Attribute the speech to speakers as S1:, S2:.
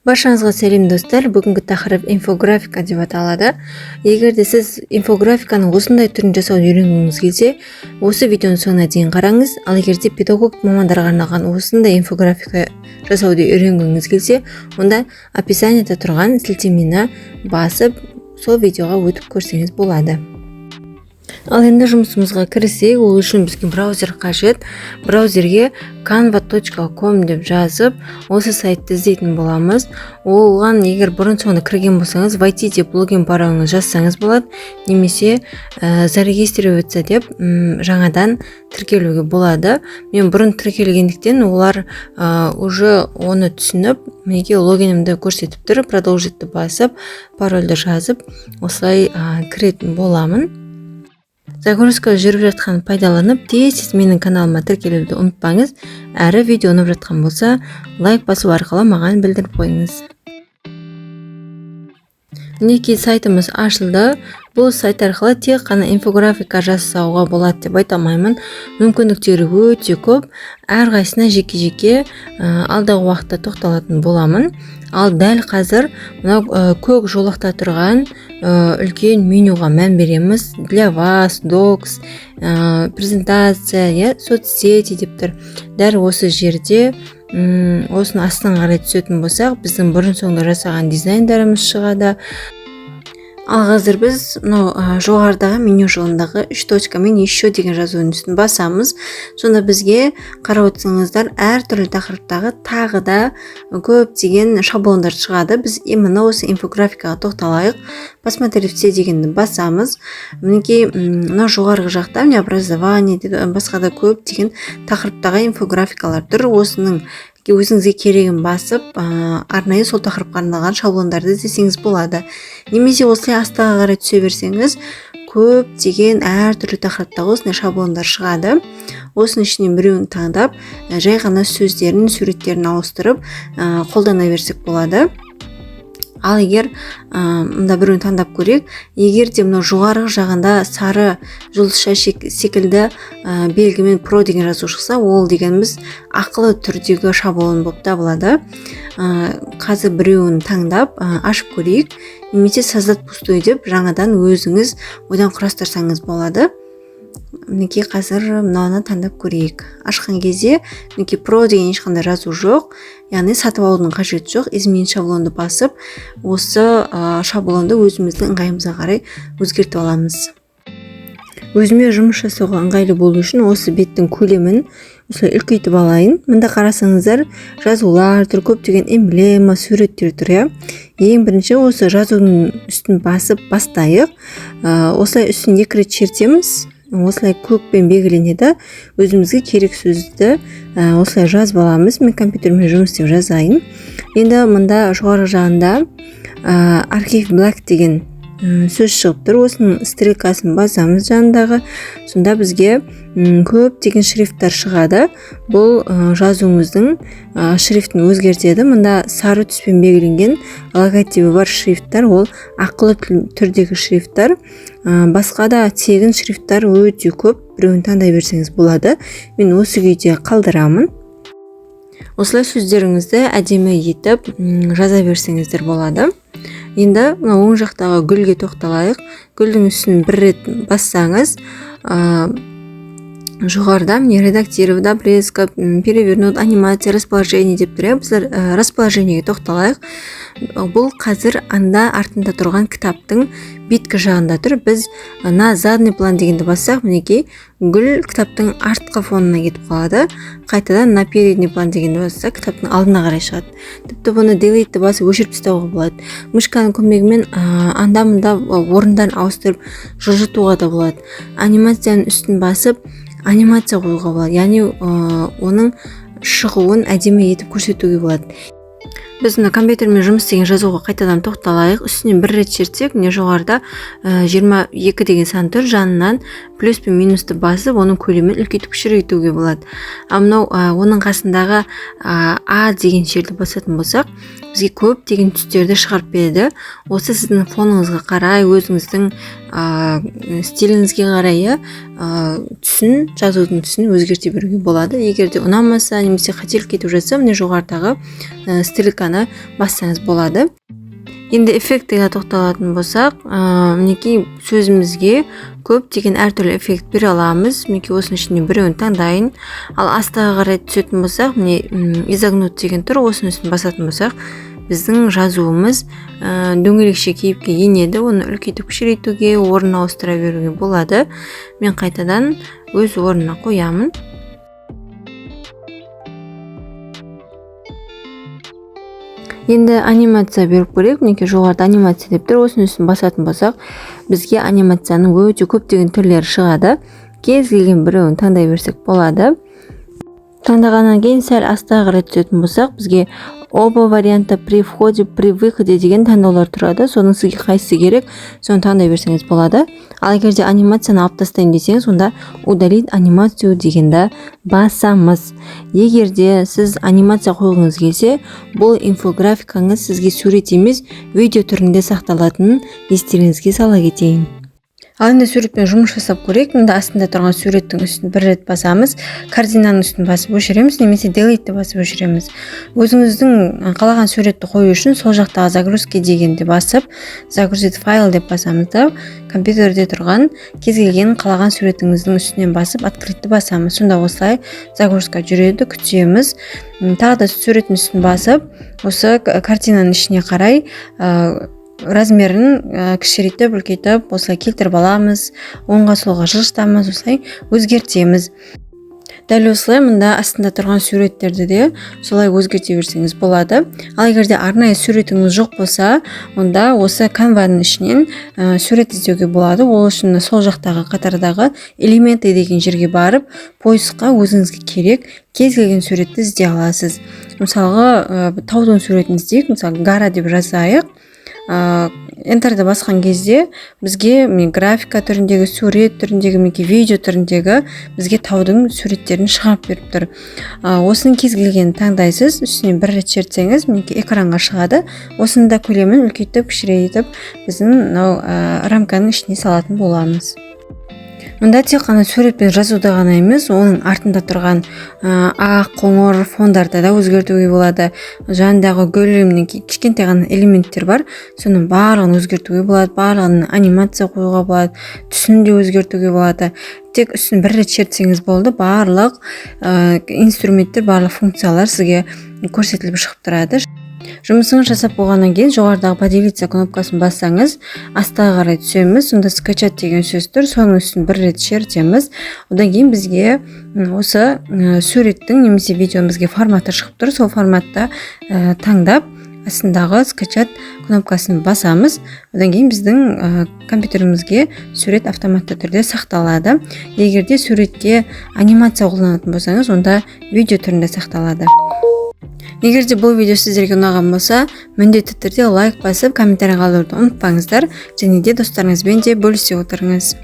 S1: Баршаңызға сәлем, достар! Бүгінгі тақырып инфографика деп аталады. Егер де сіз инфографиканың осындай түрін жасауды үйренгіңіз келсе, осы видеоның соңына дейін қараңыз. Ал егер де педагог мамандарға арналған осындай инфографика жасауды үйренгіңіз келсе, онда описанияда тұрған сілтемені басып, сол видеоға өтіп көрсеңіз болады. Ал енді жұмысымызға кірісейік. Ол үшін бізге браузер қажет. Браузерге canva.com деп жазып, осы сайтты іздейтін боламыз. Оған егер бұрын соңды кірген болсаңыз, «войти» деп логин, пароліңізді жазсаңыз болады немесе «зарегистрироваться» деп жаңадан тіркелуге болады. Мен бұрын тіркелгендіктен, олар уже оны түсініп, мінекей, логинімді көрсетіп тұр. «Продолжить» басып, парольді жазып, осылай кіретін боламын. Загрузка жүріп жатқанын пайдаланып, тез тез менің каналыма тіркелуді ұмытпаңыз, әрі видео ұнап жатқан болса, лайк басу арқылы маған білдіріп қойыңыз. Мінекей, сайтымыз ашылды. Бұл сайт арқылы тек қана инфографика жасауға болады деп айта алмаймын, мүмкіндіктері өте көп. Әрқайсысына жеке жеке алдағы уақытта тоқталатын боламын. Ал дәл қазір мынау көк жолақта тұрған үлкен менюға мән береміз. «Для вас», «Докс», «Презентация», иә, «Соцсети» деп тұр. Дәл осы жерде осының астына қарай түсетін болсақ, біздің бұрын соңды жасаған дизайндарымыз шығады. Ал қазір біз мынау жоғарыдағы меню жолындағы үш точкамен «Еще» деген жазудың үстін басамыз. Сонда бізге, қарап отырсаңыздар, әртүрлі тақырыптағы тағы да көптеген шаблондар шығады. Біз именно осы инфографикаға тоқталайық. «Посмотреть все» дегенді басамыз. Мінекей, мынау жоғарғы жақта, міне, «Образование» деп, басқа да көптеген тақырыптағы инфографикалар тұр. Осының өзіңізге керегін басып, арнайы сол тақырыпқа арналған шаблондарды іздесеңіз болады. Немесе осылай астыға қарай түсе берсеңіз, көптеген әртүрлі тақырыптағы осындай шаблондар шығады. Осының ішінен біреуін таңдап, жай ғана сөздерін, суреттерін ауыстырып, қолдана берсек болады. Ал егер мында біреуін таңдап көрейік. Егер де мынау жоғарғы жағында сары жұлдызша секілді белгімен «Про» деген жазу шықса, ол дегеніміз ақылы түрдегі шаблон болып табылады. Қазір біреуін таңдап, ашып көрейік немесе «Создать пустой» деп жаңадан өзіңіз ойдан құрастырсаңыз болады. Мінекей, қазір мынаны таңдап көрейік. Ашқан кезде, мінекей, «Про» деген ешқандай жазу жоқ, яғни сатып алудың қажеті жоқ. «Изменить шаблонды» басып, осы шаблонды өзіміздің ыңғайымызға қарай өзгертіп аламыз. Өзіме жұмыс жасауға ыңғайлы болу үшін осы беттің көлемін осылай үлкейтіп алайын. Мында қарасаңыздар, жазулар тұр, көптеген эмблема, суреттер тұр, иә. Ең бірінші осы жазудың үстін басып бастайық. Осылай үстін екі рет шертеміз, осылай көкпен белгіленеді. Өзімізге керек сөзді осылай жазып аламыз. Мен компьютермен жұмыс істеп жазайын. Енді мында жоғарғы жағында «Архив Black» деген сөз шығып тұр. Осының стрелкасын басамыз жанындағы. Сонда бізге көптеген шрифттар шығады. Бұл жазуымыздың шрифтін өзгертеді. Мында сары түспен белгіленген логотипі бар шрифттар — ол ақылы түрдегі шрифттар. Басқа да тегін шрифттар өте көп, біреуін таңдай берсеңіз болады. Мен осы күйде қалдырамын. Осылай сөздеріңізді әдемі етіп жаза берсеңіздер болады. Енді мына оң жақтағы гүлге тоқталайық. Гүлдің үстін бір рет бассаңыз, жоғарыда, міне, «Редактировать», «Обрезка», «Перевернуть», «Анимация», «Расположение» деп тұр, иә. Біздер расположениеге тоқталайық. Бұл қазір анда артында тұрған кітаптың беткі жағында тұр. Біз «На задний план» дегенді бассақ, мінекей, гүл кітаптың артқы фонына кетіп қалады. Қайтадан «На передний план» дегенді бассақ, кітаптың алдына қарай шығады. Тіпті бұны «Delete» басып өшіріп тастауға болады. Мышканың көмегімен анда мында орындарын ауыстырып, жылжытуға да болады. Анимацияның үстін басып, анимация қоюға болады, яғни оның шығуын әдемі етіп көрсетуге болады. Біз мына компьютермен жұмыс істеген жазуға қайтадан тоқталайық. Үстінен бір рет шертсек, міне, жоғарыда 22 деген сан тұр. Жанынан плюс пен минусты басып, оның көлемін үлкейтіп, кішірейтуге болады. Ал мынау оның қасындағы «А» деген жерді басатын болсақ, бізге көптеген түстерді шығарып береді. Осы сіздің фоныңызға қарай, өзіңіздің Стиліңізге қарай, иә, түсін, жазудың түсін өзгерте беруге болады. Егер де ұнамаса немесе қателік кетіп жатса, міне, жоғарыдағы стрелканы бассаңыз болады. Енді эффектіге тоқталатын болсақ, мінекей, сөзімізге көптеген әртүрлі эффект бере аламыз. Мінекей, осының ішінен біреуін таңдайын. Ал астыға қарай түсетін болсақ, міне, изогнуть деген тұр. Осының үстін басатын болсақ, біздің жазуымыз дөңгелекше кейіпке енеді. Оны үлкейтіп, кішірейтуге, орнын ауыстыра беруге болады. Мен қайтадан өз орнына қоямын. Енді анимация беріп көрейік. Мінекей, жоғарыда анимация деп тұр. Осының үстін басатын болсақ, бізге анимацияның өте көптеген түрлері шығады. Кез келген біреуін таңдай берсек болады. Таңдағаннан кейін сәл астыға қарай түсетін болсақ, бізге оба варианта, при входе, при выходе деген таңдаулар тұрады. Соның сізге қайсысы керек, соны таңдай берсеңіз болады. Ал егер де анимацияны алып тастаймын десеңіз, онда удалить анимацию дегенді басамыз. Егер де сіз анимация қойғыңыз келсе, бұл инфографикаңыз сізге сурет емес, видео түрінде сақталатынын естеріңізге сала кетейін. Ал енді суретпен жұмыс жасап көрейік. Мында астында тұрған суреттің үстін бір рет басамыз, корзинаның үстін басып өшіреміз немесе delete басып өшіреміз. Өзіңіздің қалаған суретті қою үшін сол жақтағы загрузки дегенді басып, загрузить файл деп басамыз да, компьютерде тұрған кез келген қалаған суретіңіздің үстінен басып, открыть басамыз. Сонда осылай загрузка жүреді, күтеміз. Тағы да суреттің үстін басып, осы картинаның ішіне қарай размерін кішірейтіп, үлкейтіп, осылай келтіріп аламыз. Оңға, солға жылжытамыз, осылай өзгертеміз. Дәл осылай мында астында тұрған суреттерді де солай өзгерте берсеңіз болады. Ал егер де арнайы суретіңіз жоқ болса, онда осы канваның ішінен сурет іздеуге болады. Ол үшін сол жақтағы қатардағы элементы деген жерге барып, поискқа өзіңізге керек кез келген суретті іздей аласыз. Мысалға, таудың суретін іздейік. Мысалы, гора деп жазайық. Энтерді басқан кезде бізге, міне, графика түріндегі, сурет түріндегі, мінекей, видео түріндегі бізге таудың суреттерін шығарып беріп тұр. Осының кез келгенін таңдайсыз, үстінен бір рет шертсеңіз, мінекей, экранға шығады. Осының да көлемін үлкейтіп, кішірейтіп, біздің мынау рамканың ішіне салатын боламыз. Мұнда тек қана суретпен жазуды ғана емес, оның артында тұрған ақ, қоңыр фондарды да өзгертуге болады. Жанындағы гүл, мінекей, кішкентай ғана элементтер бар, соның барлығын өзгертуге болады, барлығын анимация қоюға болады, түсін де өзгертуге болады. Тек үстін бір рет шертсеңіз болды, барлық инструменттер, барлық функциялар сізге көрсетіліп шығып тұрады. Жұмысыңызды жасап болғаннан кейін жоғарыдағы поделиться кнопкасын бассаңыз, астыға қарай түсеміз. Сонда скачать деген сөз тұр, соның үстін бір рет шертеміз. Одан кейін бізге осы суреттің немесе видеоның бізге форматы шығып тұр. Сол форматта таңдап, астындағы скачать кнопкасын басамыз. Одан кейін біздің компьютерімізге сурет автоматты түрде сақталады. Егер де суретке анимация қолданатын болсаңыз, онда видео түрінде сақталады. Егер де бұл видео сіздерге ұнаған болса, міндетті түрде лайк басып, комментарий қалдыруды ұмытпаңыздар және де достарыңызбен де бөлісе отырыңыз.